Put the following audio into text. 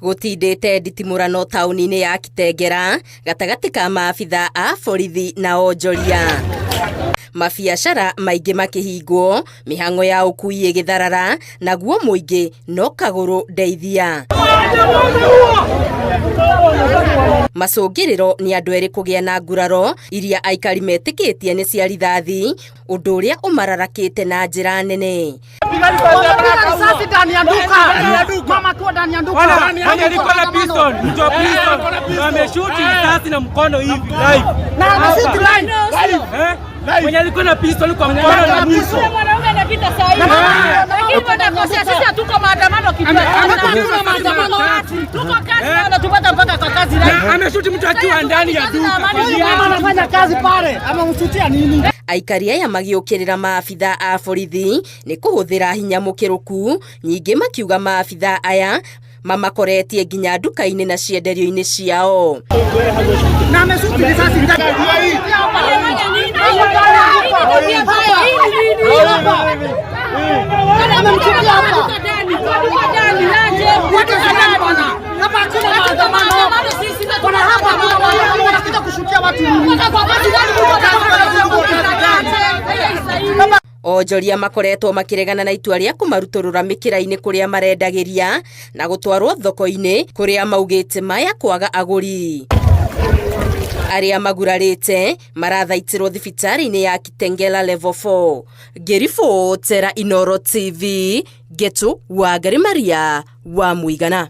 Gũtindĩte nditimũrano taũni-inĩ ya Kitengela gatagatĩ ka maabitha a borithi na onjoria. Mabiacara maingĩ makĩhingwo, mĩhang'o ya ũkui ĩgĩtharara, naguo mũingĩ no kagũrũ ndeithia. Macũngĩrĩro nĩ andũ erĩ kũgĩa na nguraro iria aikari metĩkĩtie nĩ cia rithathi, ũndũ ũrĩa ũmararakĩte na njĩra nene. Risasi ndani ya duka. Mama akiwa ndani ya duka. Mwenye alikuwa na pistol, mtu wa pistol, ameshuti risasi na mkono hivi live. Na ameshoot live. Eh? Mwenye alikuwa na pistol kwa mkono na mwisho. Mwanaume anapita saa hii. Lakini wanakosea, sisi hatuko maandamano kitu. Tuko kazi na wanatupata mpaka kwa kazi. Na ameshuti mtu akiwa ndani ya duka. Huyu mama anafanya kazi pale. Amemshutia nini? Aikari aya magĩũkĩrĩra maabitha a borithi nĩ kũhũthĩra hinya mũkĩrũku, nyingĩ makiuga maabitha aya mamakoretie nginya nduka-inĩ na cienderio-inĩ ciao. Na ameshoot risasi ndani. Amemshutia hapa. Watu ndani bwana. Hapa hakuna maandamano. Bwana hapa hakuna maandamano. Wanakuja kushutia watu nini? Onjoria makoretwo makĩregana na itua rĩa kũmarutũrũra mĩkĩra-inĩ kũrĩa marendagĩria na gũtwarwo thoko-inĩ kũrĩa maugĩte maya kwaga agũri. Arĩa magurarĩte marathaitĩrwo thibitarĩ-inĩ ya Kitengela Level 4. Ngĩribotera Inooro TV, Ngetu Wangari Maria wa Mũigana.